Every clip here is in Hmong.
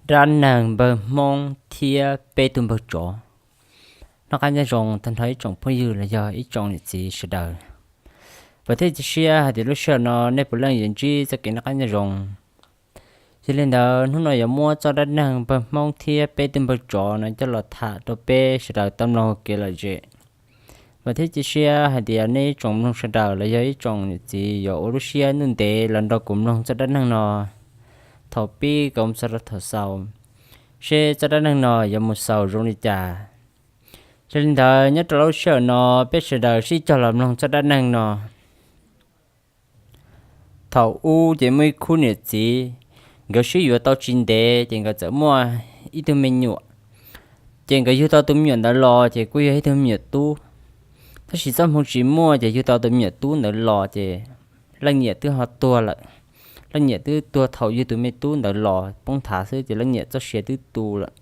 Dab neeg npawg Hmoob thiab peb tug npawg tsov. Noj qab nyob zoo tag nrho ib tsoom phooj ywg los yog ib tsoom niam txiv sawv daws. Vam thiab cia siab hais tias lub sij hawm no nej puav leej yuav ntsib txoj kev noj qab nyob zoo. Yog li ntawd hnub no yuav muab txoj dab neeg npawg Hmoob thiab peb tug npawg tsov no coj los tham rau peb sawv daws tau mloog ua kev lom zem. Vam thiab cia siab hais tias nej ib tsoom mloog sawv daws los yog ib tsoom niam txiv yuav ua lub siab ntuj ntev los nrog kuv mloog txoj dab neeg no thaum pib kom txog rau thaum xaus, seb txoj dab neeg no yuav mus xaus zoo li cas. Yog li ntawd nyob rau lub sij hawm no peb sawv daws sib cog los mloog txoj dab neeg no. Thaum ub ces muaj ib khub niam txiv, nkawd sib yuav tau tsis ntev ces nkawd txawm muaj ib tug me nyuam. Ces nkawd yug tau tus me nyuam ntawd los ces kuj yog ib tug me nyuam tub. Tab sis txoj hmoo tsis muaj ces yug tau tus me nyuam tub ntawd los ces leej niam twb ho tuag lawm. Leej niam twb tuag thaum yug tus me tub ntawd los poob nthav xwb ces leej niam txoj sia twb tu lawm.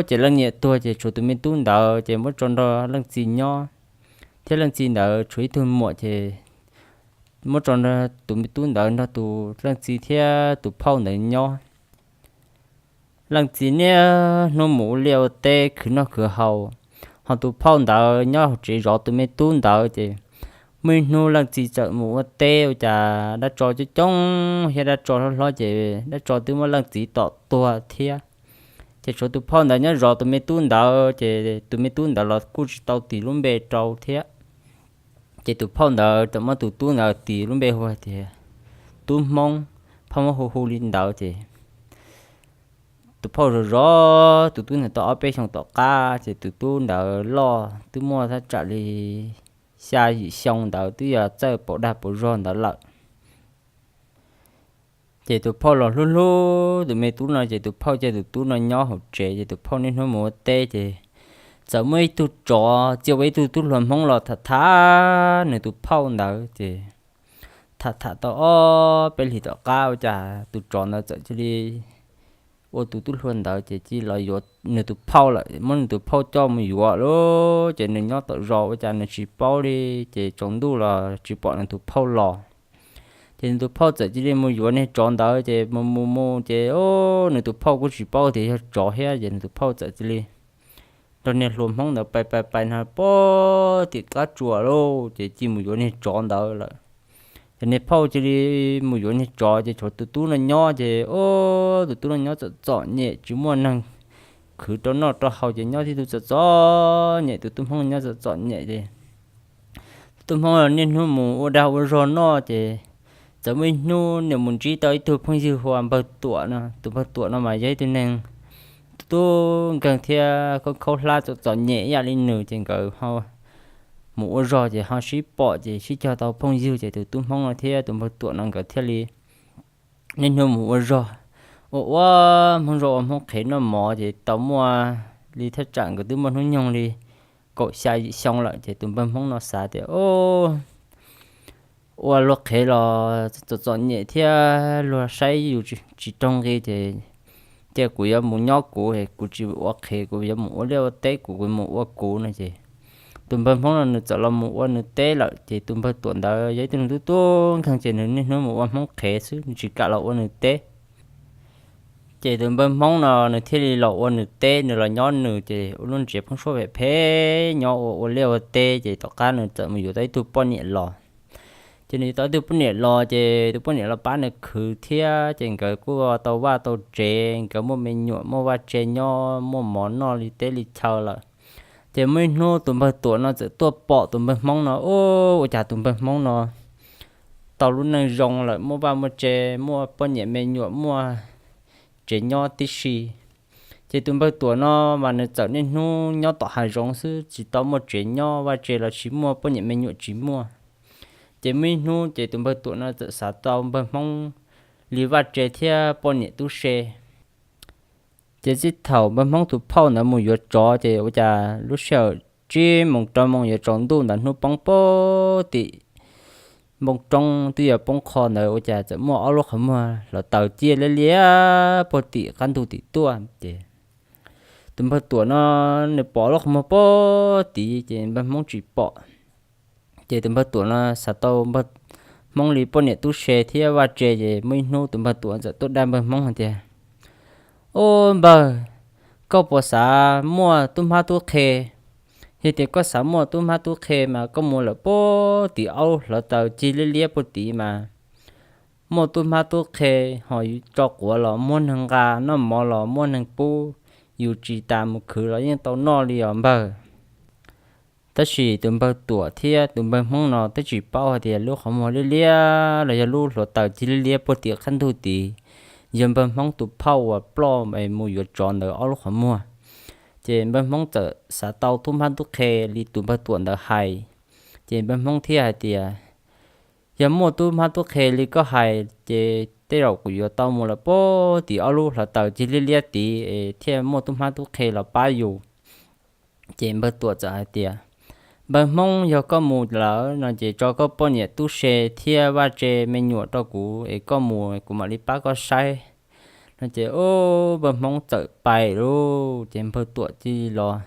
Ces leej niam tuag ces tshuav tus me tub ntawd ces muab tso nrog leej txiv nyob, thiab leej txiv ntawd tshuav ib tug muam ces muab tso nrog tus me tub ntawd nrog tus leej txiv thiab tus phauj ntawd nyob. Leej txiv niaj hnub mus ua liaj ua teb khwv noj khwv haus, ho tus phauj ntawd nyob hauv tsev zov tus me tub ntawd ces muaj ib hnub leej txiv txawm mus ua teb ua cas dab tsov coob coob thiab dab tsov hlob hlob ces dab tsov twb muab leej txiv tom tuag thiab. Ces tshuav tus phauj ntawd nyob zov tus me tub ntawd ces tus me tub ntawd los kuj tsis tau tis lub npe rau thiab. Ces tus phauj ntawd txawm muab tus tub ntawd tis lub npe hu tias Tub Hmoob, phauj muab hu hu li ntawd ces tus phauj zov zov tus tub ntawd tau ob peb xyoos tom qab ces tus tub ntawd loj twb muaj thaj tsam li xya yim xyoo ntawd twb yog txawj paum dag paum zog ntawd lawm. Ces tus phauj los hlub hlub tus me tub no ces tus phauj coj tus tub no nyob hauv tsev ces tus phauj niaj hnub mus ua teb ces txawm muaj ib tug tsov txia ua ib tug tub hluas Hmoob los tham tham nws tus phauj ntawd ces tham tham tau ob peb hlis tom qab ua cas tus tsov ntawd txawm cia li ua tus tub hluas ntawd ces cia li los yuav nws tus phauj lawm, muab nws tus phauj coj mus yuav lawm ces nws nyob tom zos ua cas nws tsis paub li, ces tsaus ntuj los tsis pom nws tus phauj los. Ces nws tus phauj txawm cia li mus yuav niag tsov ntawd ces mus mus mus ces nws tus phauj kuj tsis paub tias yog tsov thiab ces nws tus phauj txawm cia li nrog niag hluas Hmoob ntawd pais pais pais no pog tim qab tsuas lauj ces cia li mus yuav niag tsov ntawd lawm. Ces niag phauj cia li mus yuav niag tsov ces tshuav tus tub no nyob ces tus tub no nyob txom txom nyem tsis muaj neeg khwv rau noj rau haus ces nyob tib tug txom txom nyem, tus tub Hmoob nyob txom txom nyem ces tus tub Hmoob niaj hnub mus ua dag ua zog noj ces txawm muaj ib hnub nws mus ntsib tau ib tug phooj ywg hu ua npawg Tuam no. Tus npawg Tuam no mas yog ib tug neeg tub tub nkeeg thiab khaub khaub hlab txom txom nyem ib yam li nws ces nkawd ho mus ua zog ces ho sib pom ces sib cog tau phooj ywg ces tus tub Hmoob no thiab tus npawg Tuam no nkawd thiaj li niaj hnub mus ua zog, ua ua Hmoob zog ua Hmoob qhev noj mov ces tau muaj li thaj tsam nkawd twb muaj hnub nyoog li kaum xya yim xyoo lawm ces tus npawg Hmoob no xav tias ua luag qhev los txom txom nyem thiab luag saib yus tsis raug nqi ces cia kuv yuav mus nyob kuv, kuv tsis ua qhev, kuv yuav mus ua liaj ua teb, kuv kuv mus ua kuv no ces tus npawg Hmoob no nws txawm los mus ua nws teb lawm ces tus npawg Tuam ntawd yog ib tug neeg tub tub nkeeg ces nws niaj hnub mus ua Hmoob qhev xwb, nws tsis kam los ua nws teb. Ces tus npawg Hmoob no nws thiaj li los ua nws teb, nws los nyob nws ces ua lub ntsiav poob suab phem phem nyob ua ua liaj ua teb ces tom qab nws txawm mus yuav tau ib tug poj niam los. Ces nws yuav tau ib tug poj niam los ces tus poj niam los pab nws khwv thiab ces nkawd kuj tau vaj tau tsev, nkawd muaj me nyuam muaj vaj tse nyob muaj mov noj li teb li chaw lawm. Ces muaj ib hnub tus npawg Tuam no txawm tuaj pom tus npawg Hmoob no, ua cas tus npawg Hmoob no tau lub neej zoo lawm, muaj vaj muaj tse, muaj poj niam me nyuam muaj tsev nyob tib si. Ces tus npawg Tuam no mas nws txawm niaj hnub nyob tom hav zoov xwb, tsis tau muaj tsev nyob, vaj tse los tsis muaj, poj niam me nyuam tsis muaj. Ces muaj ib hnub ces tus npawg Tuam no txawm xav tau npawg Hmoob li vaj tse thiab poj niam tub se. Ces txij thaum npawg Hmoob tus phauj ntawd mus yuav tsov ces ua cas lub sij hawm tsib moos rau moos yuav tsaus ntuj ntawd hnub poob pog tim npoo roob twb yuav poob qho ntawd ua cas txawm muaj ob lub qhov muag los taws ciaj liab liab pog tim qab ntug tim tuaj ces tus npawg Tuam no nws pom ob lub qhov muag pog tid ces npawg Hmoob tsis pom. Ces tus npawg Tuam no xav tau npawg Hmoob li poj niam tub se thiab vaj tse ces muaj ib hnub tus npawg Tuam txawm tuaj dag npawg Hmoob hais tias, Ub npawg, koj puas xav muaj tub hmab tub qhe? Yog tias koj xav muaj tub hmab tub qhe mas koj mus lawm puag tim ob lub hluav taws cig liab liab puag tim mas muaj tub hmab tub qhe, ho tso quav los muaj neeg nqa, noj mov los muaj neeg pub, yus tsis tas mus khwv los yeej tau noj li os npawg. Tab sis tus npawg Tuam thiab tus npawg Hmoob no twb tsis paub hais tias lub qhov muag liab liab los yog lub hluav taws cig liab liab puag tim qab ntug tid yog npawg Hmoob tus phauj uas ploj mus yuav tsov ntawd ob lub qhov muag. Ces npawg Hmoob txawm xav tau tub hmab tub qhe li tus npawg Tuam ntawd hais. Ces npawg Hmoob thiaj hais tias, yog muaj tub hmab tub qhe li koj hais ces tej zaum kuv yuav tau mus lawm puag tim ob lub hluav taws cig liab liab tid es thiaj muaj tub hmab tub qhe los pab yus. Ces npawg Tuam txawm hais tias, npawg Hmoob, yog koj mus lawm no ces tso koj poj niam tub se thiab vaj tse me nyuam rau kuv es koj mus kuv mam li pab koj saib no. Ces ub npawg Hmoob txawm pais lauj. Ces npawg Tuam cia li los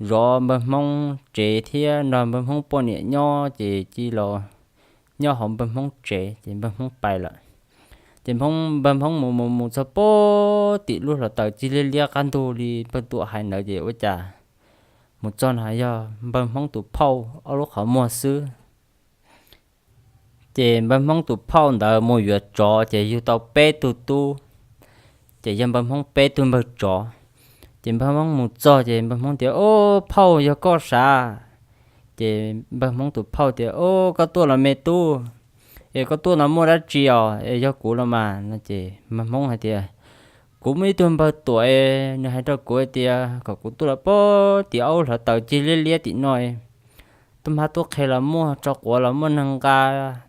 zov npawg Hmoob tsev thiab nrog npawg Hmoob poj niam nyob, ces cia li los nyob hauv npawg Hmoob tsev ces npawg Hmoob pais lawm. Ces npawg Hmoob mus mus mus txog puag tim lub hluav taws cig liab liab qab ntug li npawg Tuam hais ntawd ces ua cas mus txog no yog npawg Hmoob tus phauj ob lub qhov muag xwb. Ces npawg Hmoob tus phauj ntawd mus yuav tsov ces yug tau peb tug tub, ces yog npawg Hmoob peb tug npawg tsov. Ces npawg Hmoob mus txog ces npawg Hmoob tias, ub phauj, yog koj sav? Ces npawg Hmoob tus phauj tias, ub koj tuaj los me tub, es koj tuaj no muaj dab tsi os, es yog kuv los mas no. Ces npawg Hmoob hais tias, kuv muaj ib tug npawg Tuam, nws hais rau kuv hais tias kom kuv tuaj los puag tim ob lub hluav taws cig liab liab tim no, tub hmab tub qhe los muaj, tso quav los muaj neeg nqa,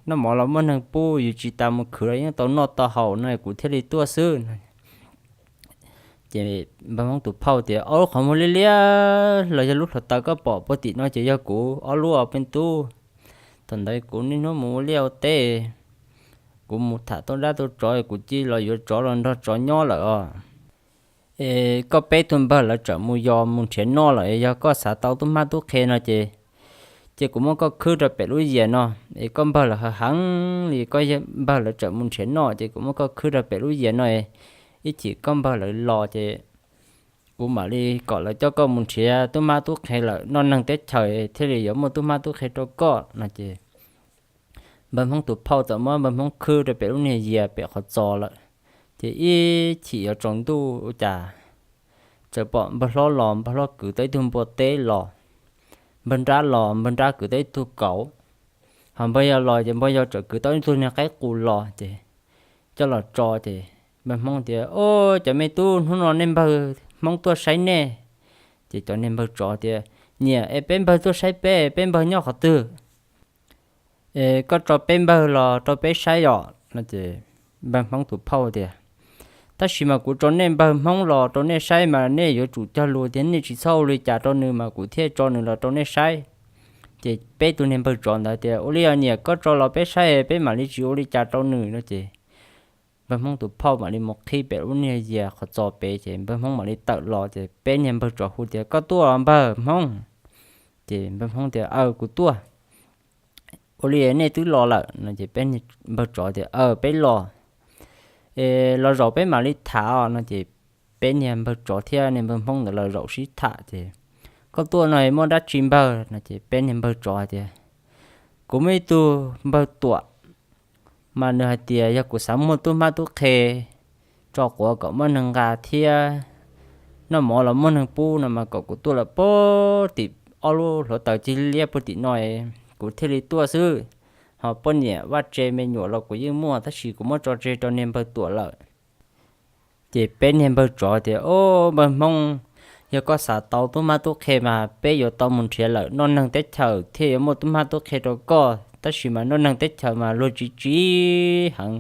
noj mov los muaj neeg pub, yus tsis tas mus khwv los yeej tau noj tau haus no kuv thiaj li tuaj xwb. Ces npawg Hmoob tus phauj tias, ob lub qhov muag liab liab los yog lub hluav taws koj pom puag tim no ces yog kuv ob lub os me tub. Thaum ntawd kuv niaj hnub mus ua liaj ua teb, kuv mus tham tau dab tau tsov, kuv cia li los yuav tsov los nrog tsov nyob lawm os. Es koj peb tug npawg lawv tseem mus yos mus nrhiav noj lawm, yog koj xav tau tub hmab tub qhe no ces, ces kuv muab koj khwb rau pem lub yias no. Es koj npawg lawv hav heev li, koj npawg lawv tseem mus nrhiav noj ces kuv muab koj khwb rau pem lub yias no, ib chim koj npawg lawv los ces kuv mam li kom lawv coj koj mus nrhiav tub hmab tub qhe lawm, noj neeg teb chaws thiaj li yuav muaj tub hmab tub qhe rau koj no. Ces npawg Hmoob tus phauj txawm muab npawg Hmoob khwb rau pem lub niag yias pem qhov txos lawm. Ces ib chim yuav tsaus ntuj ua cas txawm pom npawg hlob los, npawg hlob kwv tau ib tug npua teb los, npawg nrab los, npawg nrab kwv tau ib tug kauv, ho npawg yau los ces npawg yau txawm kwv tau ib tug niag qaib qus los ces coj los tso. Ces npawg Hmoob tias, ub cov me tub, hnub no nej npawg Hmoob tuaj saib nej. Ces cov niag npawg tsov tias, niam, es peb npawg tuaj saib peb, peb npawg nyob qhov twg? Es koj tso peb npawg los rau peb saib os no. Ces npawg Hmoob tus phauj tias, tab sis mas kuv tso nej npawg Hmoob los rau nej saib mas nej yuav tsum cog lus tias nej tsis txhob ua li cas rau nws mas kuv thiaj tso nws los rau nej saib. Ces peb tug niag npawg tsov ntawd tias, ua li os niam, koj tso los peb saib, peb mam li tsis ua li cas rau nws no. Ces npawg Hmoob tus phauj mam li mus qhib pem lub niag yias qhov txos pem, ces npawg Hmoob mam li tawm los. Ces peb niag npawg tsov hu tias, koj tuaj npawg Hmoob? Ces npawg Hmoob tias, aw, kuv tuaj. Ua li nej twb los lawm no. Ces peb niag npawg tsov tias, aw, peb los, es los zaum peb mam li tham os no. Ces peb niag npawg tsov thiab niag npawg Hmoob ntawd los zaum sib tham. Ces koj tuaj no muaj dab tsi npawg no? Ces peb niag npawg tsov hais tias, kuv muaj ib tug npawg Tuam, mas nws hais tias yog kuv xav muaj tub hmab tub qhe, tso quav kom muaj neeg nqa thiab noj mov los muaj neeg pub no mas kom kuv tuaj lawm puag tim ob lub hluav taws cig liab puag tim no, kuv thiaj li tuaj xwb. Ho poj niam vaj tse me nyuam los kuv yeej muaj, tab sis kuv muab tso tseg rau niag npawg Tuam lawm. Ces peb niag npawg tsov tias, o, npawg Hmoob, yog koj xav tau tub hmab tub qhe mas peb yuav tau mus nrhiav lawm noj neeg teb chaws thiaj yuav muaj tub hmab tub qhe rau koj, tab sis mas noj neeg teb chaws mas luag tsis tsiv heev.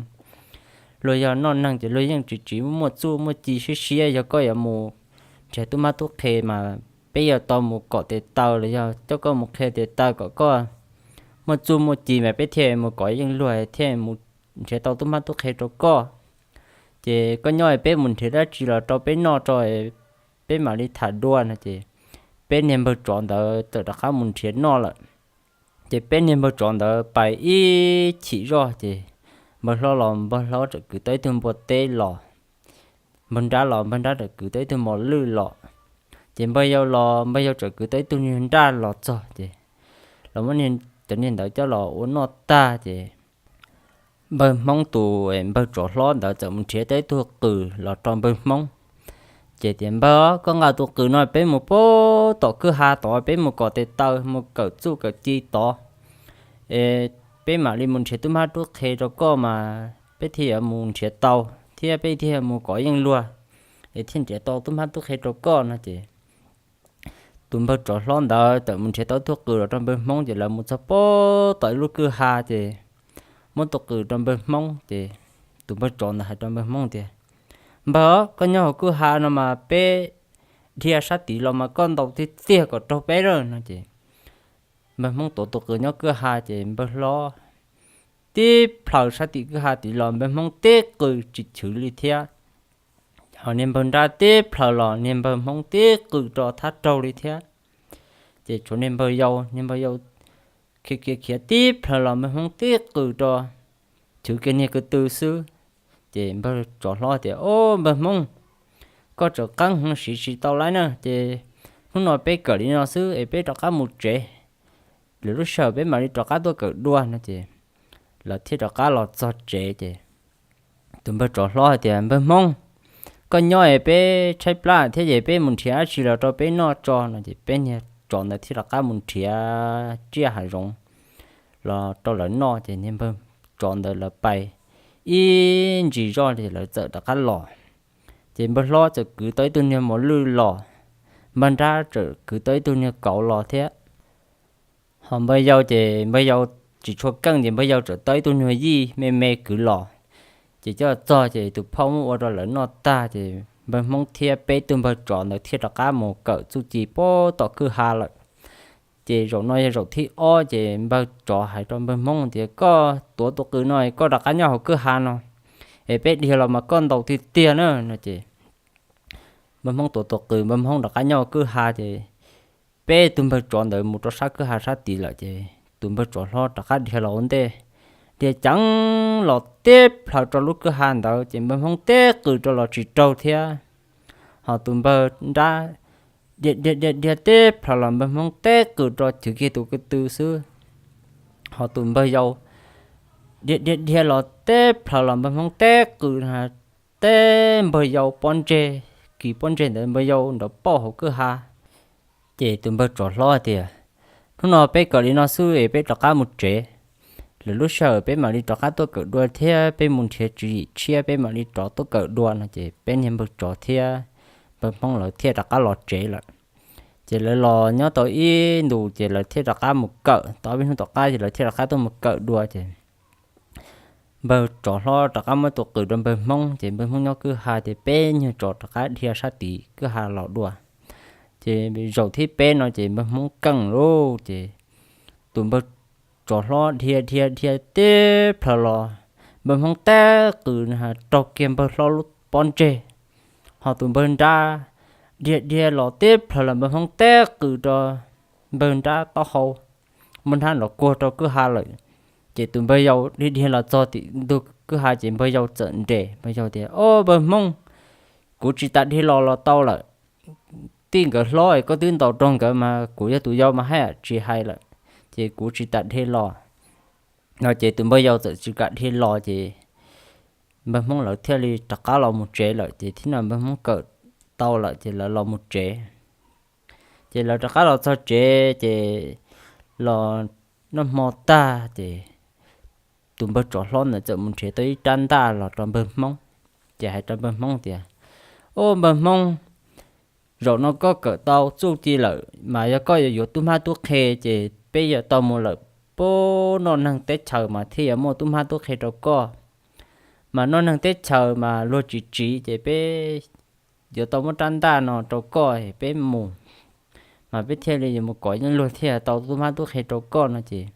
Luag yog noj neeg ces luag yeej tsis tsiv, muaj txuj muaj ci siab siab. Yog koj yuav mus nrhiav tub hmab tub qhe mas peb yuav tau mus kom tes taw los yog coj koj mus qhia tes taw kom koj muaj txuj muaj ci mas peb thiaj mus kom yeej luag thiaj mus nrhiav tau tub hmab tub qhe rau koj. Ces koj nyob peb mus nrhiav dab tsi los rau peb noj tso, peb mam li tham dua no. Ces peb niag npawg tsov ntawd txawm rov qab mus nrhiav noj lawm. Ces peb niag npawg tsov ntawd pais ib chim zoj ces npawg hlob los, npawg hlob txawm kwv tau ib tug npua teb los. npawg nrab los npawg nrab txawm kwv tau ib tug mos lwj los. Ces npawg yau los npawg yau txawm kwv tau ib tug niag nraj los txog ces los muab cov niag ntawd coj los ua noj tag ces npawg hmoob tus npawg tsov hlob ntawd txawm mus nrhiav tau ib tug qws los rau npawg hmoob. Ces tias, Npawg, koj nqa tus qws no peb mus pab tom kwj ha tod, peb mus kom tes taw mus kawm txuj kawm ci tod, peb mam li mus nrhiav tub mab tub qhe rau koj mas peb thiaj yuav mus nrhiav tau, thiab peb thiaj mus kov yeej luag, es thiaj nrhiav tau tub mab tub qhe rau koj no ces tus npawg tsov hlob ntawd txawm mus nrhiav tau ib tug qws los rau npawg hmoob ces lawv mus txog pab tom ib lub kwj ha ces muab tus qws rau npawg hmoob ces tus npawg tsov ntawd hais rau npawg hmoob tias, Npawg, koj nyob hauv kwj ha no mas peb dhia sab tid los mas koj ntaus tiag tiag kom raug peb lawm no ces npawg hmoob tuav tus qws nyob kwj ha ces npawg hlob tib plhaws sab tim kwj ha tid los npawg hmoob tib qws tsis chwv li thiab. Ho niag npawg nrab tib plhaws los niag npawg hmoob tib qws rau thab raug li thiab. Ces tshuav niag npawg yau, niag npawg yau khiav khiav khiav tib plhaws los npawg hmoob tib qws rau chwv kiag niag ko tw xwb. Ces npawg tsov hlob tias, Ob, npawg hmoob, koj tseem qeeb heev siv tsis tau lawm na, ces hnub no peb kawm li no xwb es peb rov qab mus tsev, lwm lub sij hawm peb mam li rov qab tuaj kawm dua no ces lawv thiaj rov qab los txog tsev ces tus npawg tsov hlob hais tias, Npawg hmoob, koj nyob es peb tshaib plab thiab ces peb mus nrhiav dab tsi los rau peb noj tso no ces peb niag tsov ntawd thiaj rov qab mus nrhiav tsiaj hav zoov los rau lawv noj ces niag npawg tsov ntawd lawv pais ib ntsis zoj ces lawv txawm rov qab los. Ces npawg hlob txawm kwv tau ib tug niag mos lwj los, npawg nrab txawm kwv tau ib tug niag kauv los thiab. Ho npawg yau ces npawg yau tsis tshua keej ces npawg yau txawm tau ib tug nyuag yij me me kwv los. Ces coj txog ces tus phauj muab ua rau lawv noj tag ces npawg hmoob thiab peb tug npawg tsov ntawd thiaj rov qab mus kawm txuj ci pab tom kwj ha lawm. Ces zaum no yog zaum thib ob ces npawg tsov hais rau npawg hmoob tias, Koj tuav tus qws no koj rov qab nyob hauv kwj ha no es peb dhia los mas koj ntaus tiag tiag na no ces npawg hmoob tuav tus qws npawg hmoob rov qab nyob hauv kwj ha ces peb tug npawg tsov ntawd mus rau sab kwj ha sab tid lawm ces tus npawg tsov hlob rov qab dhia los ua ntej, dhia ceev los tib plhaws rau lub kwj ha ntawd ces npawg hmoob tib qws rau los tsis raug thiab. Ho tus npawg nrab dhia dhia dhia dhia tib plhaws los npawg hmoob tib qws rau chwv kiag tus ko tw xwb. Ho tus npawg yau dhia dhia dhia los tib plhaws los npawg hmoob tib qws, tib npawg yau pob ntseg, kis pob ntseg ntawd npawg yau nrov pauj hauv kwj ha. Ces tus npawg tsov hlob tias, Hnub no peb kawm li no xwb es peb rov qab mus tsev, lwm lub sij hawm peb mam li rov qab tuaj kawm dua thiab peb mus nrhiav tswv yim tshiab peb mam li rov tuaj kawm dua no ces peb niag npawg tsov thiab npawg hmoob lawv thiaj rov qab los tsev lawm. Ces lawv los nyob tau ib ntus ces lawv thiaj rov qab mus kawm, tau ob peb hnub tom qab ces lawv thiaj rov qab tuaj mus kawm dua ces npawg tsov hlob rov qab muab tus qws rau npawg hmoob ces npawg hmoob nyob kwj ha ces peb nyuag tsov rov qab dhia sab tid kwj ha los dua. Ces zaum thib peb no ces npawg hmoob keej lauj ces tus npawg tsov hlob dhia dhia dhia tib plhaws los npawg hmoob tib qws raug kiag npawg hlob lub pob ntseg. Ho tus npawg nrab dhia dhia los tib plhaws los npawg hmoob tib qws rau npawg nrab taub hau, npawg nrab nrov kuag rau kwj ha lawm. Ces tus npawg yau dhia dhia los txog tim ntug kwj ha ces npawg yau txawm nres, npawg yau tias, Ob, npawg hmoob, kuv tsis tas dhia los los tau lawm. Tij nkawd hlob es koj twb ntaus raug nkawd mas kuv yog tus yau mas haj yam tsis hais lawm, ces kuv tsis tas dhia los no ces tus npawg yau txawm tsis kam dhia los ces npawg hmoob lawv thiaj li rov qab los mus tsev lawm ces thib no npawg hmoob kawm tau lawm ces lawv los mus tsev. Ces lawv rov qab los txog tsev ces los noj hmo tag ces tus npawg tsov hlob ntawd txawm mus nrhiav tau ib rab ntaj los rau npawg hmoob. Ces hais rau npawg hmoob tias, Ob, npawg hmoob, zaum no koj kawm tau txuj ci lawm mas yog koj yuav yuav tub hmab tub qhe ces peb yuav tau mus lawm pab noj neeg teb chaws mas thiaj yuav muaj tub hmab tub qhe rau koj. Mas noj neeg teb chaws mas luag tsis tsiv ces peb yuav tau muab rab ntaj no rau koj peb mus, mas peb thiaj li yuav mus kov yeej luag thiaj tau tub hmab tub qhe rau koj no ces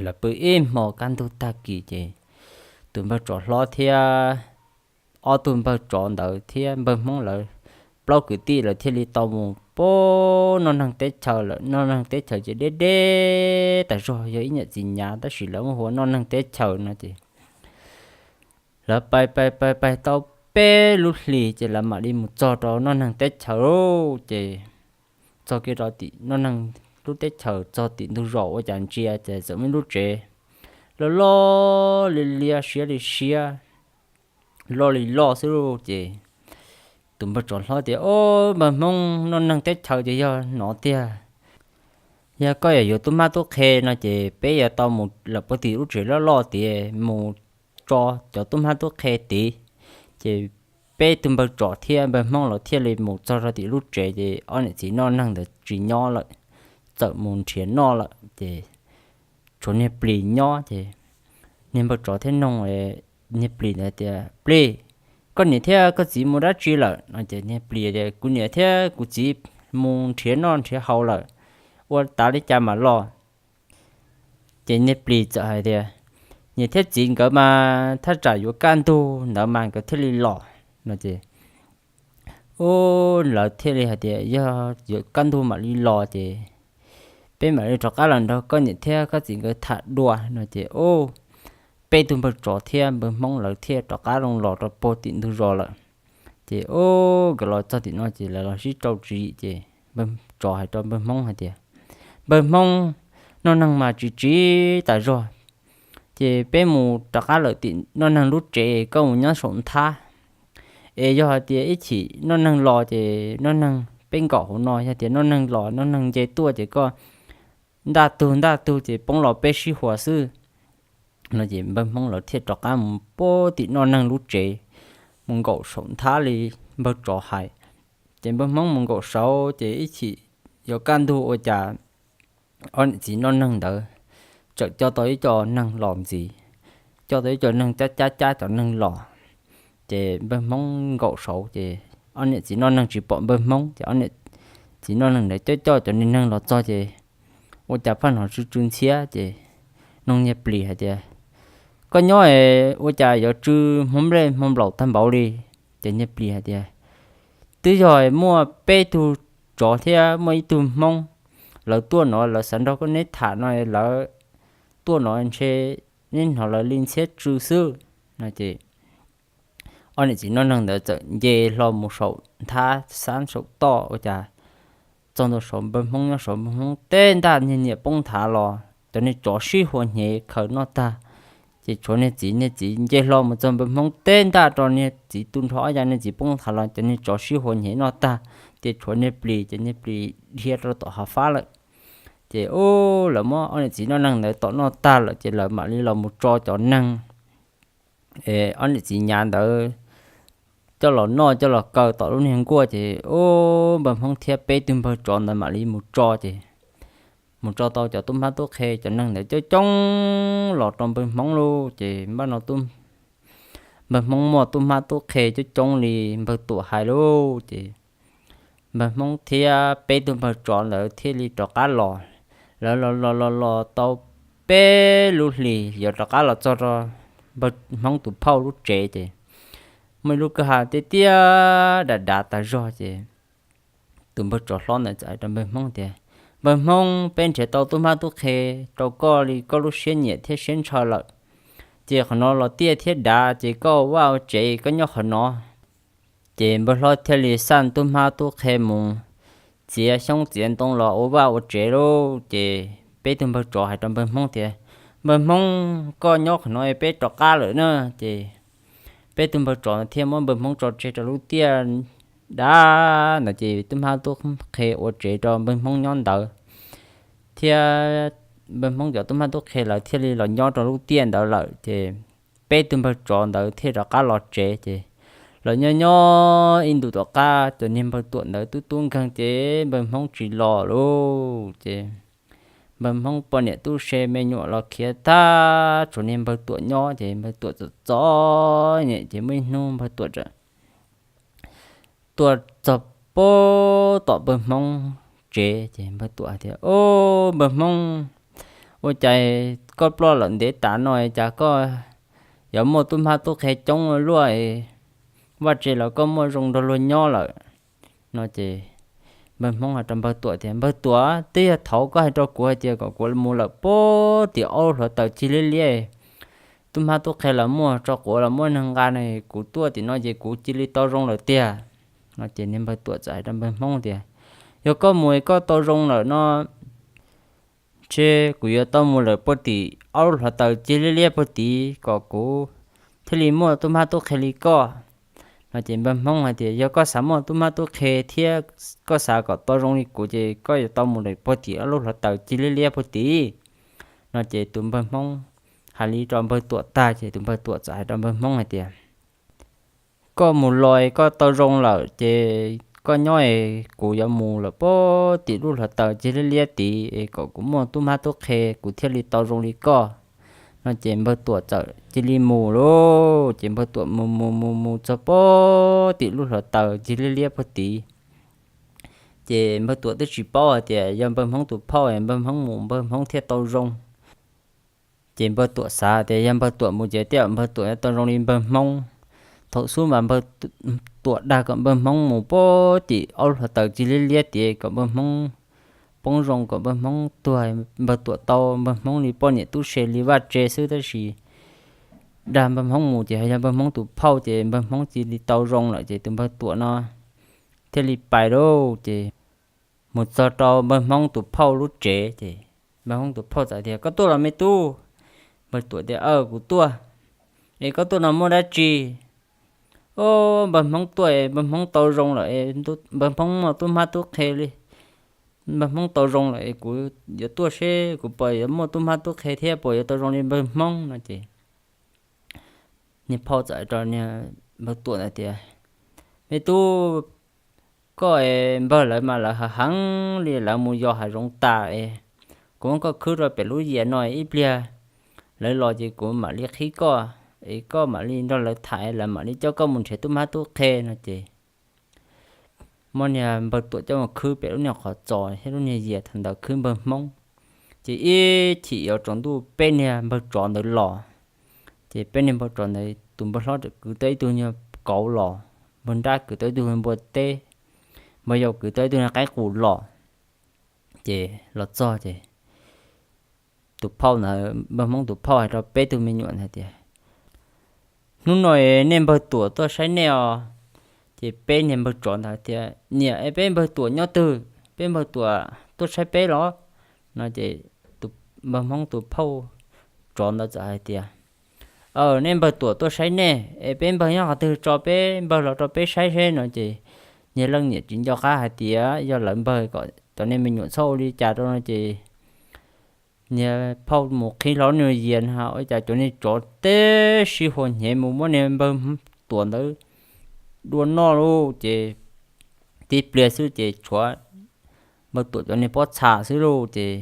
lawv pw ib hmo kaj ntug tag kis ces tus npawg tsov hlob thiab ob tug npawg tsov ntawd thiab npawg hmoob lawv plaub kwv tij lawv thiaj li tau mus pab noj neeg teb chaws lawm. Noj neeg teb chaws ces deb deb tas zog, yog ib nyuam txiv nyav tab sis lawv muaj hu ua noj neeg teb chaws no ces lawv pais pais pais pais tau peb lub hlis ces lawv mam li mus txog rau noj neeg teb chaws lauj. Ces txog kiag rau tim noj neeg lub teb chaws, txog tim ntug zos ua cas ntsia ces txawm muaj ib lub tsev loj loj li liab, siab li siab, loj li loj xwb lauj. Ces tus npawg tsov hlob tias, Ob, npawg Hmoob, noj neeg teb chaws ces yog no tiag. Yog koj yog yuav tub mab tub qhe no ces peb yuav tau mus lawm puag tim lub tsev loj loj tias mus tso cov tub mab tub qhe tid. Ces peb tug npawg tsov thiab npawg Hmoob lawv thiaj li mus txog rau tim lub tsev, ces ob niam txiv noj neeg ntawd tsis nyob lawm, txawm mus nrhiav noj lawm. Ces tshuav niag plis nyob. Ces niag npawg tsov thiaj noog niag plis ntawd tias, Plis, koj niam thiab koj txiv mus dab tsi lawm? No ces niag plis tias, Kuv niam thiab kuv txiv mus nrhiav noj nrhiav haus lawm, ua tas li cas mam los? Ces niag plis txawm hais tias, Niam thiab txiv nkawd mas thaj tsam yuav kaj ntug ntawd mas nkawd thiaj li los. No ces, ub, lawv thiaj li hais tias, Yog yuav kaj ntug mam li los ces peb mam li rov qab los nrog koj niam thiab koj txiv nkawd tham dua. No ces, ub, peb tug npawg tsov thiab npawg Hmoob lawv thiaj rov qab los rau puag tim ntug zos lawm. Ces, ub, nkawd los txog tim no ces lawv los sib rau tswv yim ces npawg tsov hais rau npawg Hmoob hais tias, Npawg Hmoob, noj neeg mas tsis tsiv tas zog, ces peb mus rov qab lawm tim noj neeg lub tsev, koj mus nyob saum nthab. Es yog hais tias ib chim noj neeg los ces noj neeg peb nkaum hauv no, yog tias noj neeg los noj neeg nce tuaj ces koj ntaj tug ntaj tug ces poob los peb sib hua xwb. No ces npawg Hmoob lawv thiaj rov qab mus puag tim noj neeg lub tsev, mus nkaum saum nthab li npawg tsov hais. Ces npawg Hmoob mus nkaum saud ces ib chim yuav kaj ntug ua cas ob niam txiv noj neeg ntawd txawm coj tau ib co neeg los ntxiv, coj tau ib co neeg cab cab cab cov neeg los. Ces npawg Hmoob nkaum saud ces ob niam txiv noj neeg tsis pom npawg Hmoob, ces ob niam txiv noj neeg ntawd coj coj cov niag neeg los txog ces ua cas phaj hnov tsw tsw ntxhiab ces noog niag plis hais tias, Koj nyob es ua cas yuav tsw hmo nplej hmo nplaum tag npaum li? Ces niag plis hais tias, Twb yog muaj peb tug tsov thiab muaj ib tug Hmoob, lawv tuaj no lawv xav nrog koj neb tham no, lawv tuaj no ntshe neb hnov lawv li ntxhiab tsw xwb. No ces ob niam txiv noj neeg ntawd txawm nce hlo mus saum nthab xab saum toj ua cas txog ntua saud npawg Hmoob nyob saud, npawg Hmoob teb ntaj niag niam poob nthav los cov niag tsov sib hua hnyev khaws noj tag. Ces tshuav niag txiv, niag txiv nce hlo mus txog npawg Hmoob teb ntaj rau niag txiv tu nrho ob ya, niag txiv poob nthav los cov niag tsov sib hua hnyev noj tag. Ces tshuav niag plis, ces niag plis dhia rau tom hav fab lawm. Ces ub, lawv muab ob niam txiv noj neeg ntawd tom noj tag lawm ces lawv mam li los mus tso cov neeg ob niam txiv nyav ntawd coj los noj coj los kaw tom lub niag nkuaj ces ub, npawg Hmoob thiab peb tug npawg tsov ntawd mam li mus tso ces mus tso tau cov tub mab tub qhe, cov neeg ntawd coob coob los rau npawg Hmoob lauj. Ces npaj no npawg Hmoob muaj tub mab tub qhe coob coob li npawg Tuam hais lauj. Ces npawg Hmoob thiab peb tug npawg tsov ntawd thiaj li rov qab los. Lawv los los los los tau peb lub hlis yuav rov qab los txog rau npawg Hmoob tus phauj lub tsev ces muaj ib lub kwj ha tiaj tiaj dav dav tas zog ces tus npawg tsov hlob ntawd txawm hais rau npawg Hmoob tias, Npawg Hmoob, peb nrhiav tau tub mab tub qhe rau koj li koj lub siab nyiam thiab siab ntshaw lawm. Ces qhov no los tiaj thiab dav ces koj ua vaj ua tsev koj nyob qhov no. Ces npawg hlob thiaj li xaj tub mab tub qhe mus txiav xyoob txiav ntoo los ua vaj ua tsev lauj. Ces peb tug npawg tsov hais rau npawg Hmoob tias, Npawg Hmoob, koj nyob qhov no peb rov qab lawm na. Ces peb tug npawg tsov thiaj muab npawg Hmoob tso tseg rau lub tiaj dav ntawd ces tub mab tub qhe ua tsev rau npawg Hmoob nyob ntawd, thiab npawg Hmoob cov tub mab tub qhe lawv thiaj li los nyob rau lub tiaj ntawd lawm. Ces peb tug npawg tsov ntawd thiaj rov qab los tsev. Ces los nyob nyob ib ntus tom qab cov niag npawg Tuam ntawd tub tub nkeeg ces npawg Hmoob tsis los lauj. Ces npawg Hmoob poj niam tub se me nyuam los khiav tag, tshuav niag npawg Tuam nyob ces npawg Tuam txom txom nyem. Ces muaj ib hnub npawg Tuam tuaj txog puag tom npawg Hmoob tsev ces npawg Tuam hais tias, Ob, npawg Hmoob, ua cas koj ploj lawm ntev tas no cas koj yuav muaj tub mab tub qhe coob luaj, vaj tse los koj muaj zoo nrog luag nyob lawm? No ces npawg Hmoob hais rau npawg Tuam tias, Npawg Tuam, twb yog thaud koj hais rau kuv hais tias kom kuv mus lawm puag tim aub hluav taws cig liab liab, tub hmab tub qhe los muaj, tso quav los muaj neeg nqa ne, kuv tuaj tim no ces kuv cia li tau zoo lawm tiag. No ces niag npawg Tuam txawm hais rau npawg Hmoob tias, yog koj mus koj tau zoo lawm no ces kuv yuav tau mus lawm puag tim ob lub hluav taws cig liab liab puag tid kom kuv thiaj li muaj tub hmab tub qhe li koj. No ces npawg Hmoob hais tias, yog koj xav muaj tub hmab tub qhe thiab koj xav kom tau zoo li kuv ces koj yuav tau mus lawm puag tim ob lub hluav taws cig liab liab puag tid. No ces tus npawg Hmoob hais li rau npawg Tuam tag ces tus npawg Tuam txawm hais rau npawg Hmoob hais tias, koj mus los koj tau zoo lawm ces koj nyob es kuv yuav mus lawm puag tim lub hluav taws cig liab liab tid es kom kuv muaj tub hmab tub qhe kuv thiaj li tau zoo li koj. No ces npawg Tuam txawm cia li mus lauj. Ces npawg Tuam mus mus mus mus txog puag tim lub hluav taws cig liab liab puag tid. Ces npawg Tuam twb tsis paub hais tias yog npawg Hmoob tus phauj, npawg Hmoob mus npawg Hmoob thiaj tau zoo. Ces npawg Tuam xav tias yog npawg Tuam mus ces tej zaum npawg Tuam yuav tau zoo li npawg Hmoob. Thaum xub mas npawg Tuam dag kom npawg Hmoob mus puag tim ob lub hluav taws cig liab liab tid kom npawg Hmoob poob zoo kom npawg Hmoob tuag, npawg Tuam tau npawg Hmoob li poj niam tub se li vaj tse xwb, tab sis dag npawg Hmoob mus ces yog npawg Hmoob tus phauj ces npawg Hmoob cia li tau zoo lawm ces tus npawg Tuam no thiaj li pais lauj. Ces mus txog rau npawg Hmoob tus phauj lub tsev ces npawg Hmoob tus phauj txawm tias, koj tuaj los me tub? Npawg Tuam tias, aw, kuv tuaj. Es koj tuaj no muaj dab tsi? Au, npawg Hmoob tuaj es npawg Hmoob tau zoo lawm, npawg Hmoob muaj tub hmab tub qhe li. Npawg Hmoob tau zoo lawm es kuv yuav tuaj seb kuv puas yuav muaj tub hmab tub qhe thiab puas yuav tau zoo li npawg Hmoob no ces niag phauj txawm rau niag npawg Tuam ntawd tias, me tub, koj es npawg lawv mas lawv hav heev li, lawv mus yos hav zoov tas es kuv muab koj khwb rau pem lub yias no ib pliag lawv los ces kuv mam li qhib koj es koj mam li nrog lawv tham, lawv mam li coj koj mus nrhiav tub hmab tub qhe no ces muab niag npawg Tuam coj mus khwb pem lub niag qhov txos thiab lub niag yias thaum ntawd khwb npawg Hmoob. Ces ib chim yuav tsaus ntuj peb niag npawg tsov ntawd los. Ces peb niag npawg tsov ntawd tus npawg hlob kwv tau ib tug nyuag kauv los, npawg nrab kwv tau ib tug npua teb, npawg yau kwv tau ib tug niag qaib qus los. Ces los txog ces tus phauj ntawd, npawg Hmoob tus phauj hais rau peb tug me nyuam ntawd tias, hnub no nej npawg Tuam tuaj saib nej os. Ces peb niag npawg tsov ntawd tias, niam, es peb npawg Tuam nyob twg? Peb npawg Tuam tuaj saib peb los? No ces npawg Hmoob tus phauj tsov ntawd txawm hais tias, aw, nej npawg Tuam tuaj saib nej es peb npawg nyob qhov twg tso peb npawg los rau peb saib seb no ces niag leej niam tsis nco qab hais tias yog lawv npawg kom cov niag me nyuam txhob ua li cas rau no ces niag phauj mus qhib hlo niag yias no ua cas cov niag tsov tib sij huas hnyev mus muab niag npawg Tuam ntawd dua noj lauj. Ces tib pliag xwb ces tshuav npawg Tuam cov niag pob txha xwb lauj. Ces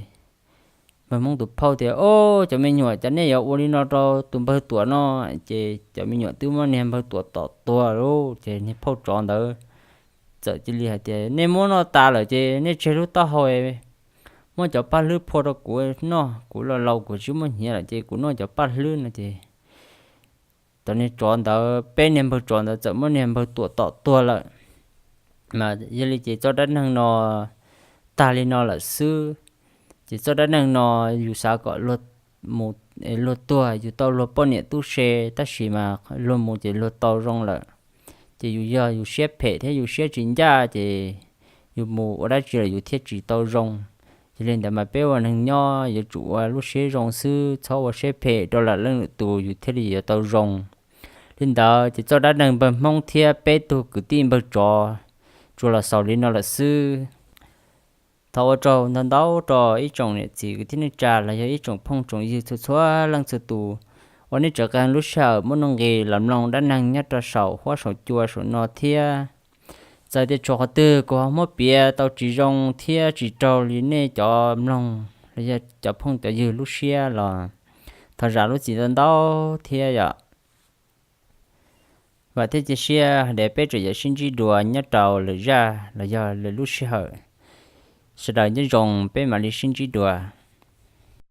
npawg Hmoob tus phauj tias, o, cov me nyuam, cas nej yuav ua li no rau tus npawg Tuam no? Ces cov me nyuam twb muab niag npawg Tuam tom tuag lauj. Ces niag phauj tsov ntawd txawm cia li hais tias, nej muab noj tas lawm ces nej tseg lub taub hau, muab cov paj hlwb phua rau kuv noj, kuv laus laus kuv tsis muaj hnyiav lawm ces kuv noj cov paj hlwb no ces cov niag tsov ntawd, peb niag npawg tsov ntawd txawm muab niag npawg Tuam tom tuag lawm. Mas yog li ces txoj dab neeg no tag li no lawm xwb. Ces txoj dab neeg no yus xav kom luag mus, luag tuag yus tau luag poj niam tub se, tab sis mas luag mus ces luag tau zoo lawm. Ces yus yog yus siab phem thiab yus siab tsis ncaj ces yus mus ua dab tsi los yus thiaj tsis tau zoo. Yog li ntawd mas peb ua neeg nyob yuav tsum ua lub siab zoo xwb, txhob ua siab phem rau lam leej lwm tus yus thiaj li yuav tau zoo. Li ntawd ces txoj dab neeg npawg Hmoob thiab peb tug kwv tij npawg tsov tsuas los xaus li no lawm xwb. Thov ua tsaug ntau ntau rau ib tsoom niam txiv kwv tij neej tsa los yog ib tsoom phooj tsoom ywg txhua txhua leej txhua tus uas nej tseem qee lub sij hawm muaj nuj nqis los mloog dab neeg nyob rau saum huab saum cua saum no thiab. Txawm tias tshuav qhov twg kuv ho muab piav tau tsis zoo thiab tsis raug li nej cov mloog los yog cov phooj cov ywg lub siab los thov zam lub txim ntau ntau thiab yom. Vam thiab cia siab hais tias peb tseem yuav sib ntsib dua nyob rau lwm zaj los yog lwm lub sij hawm. Sawv daws nyob zoo, peb mam li sib ntsib dua.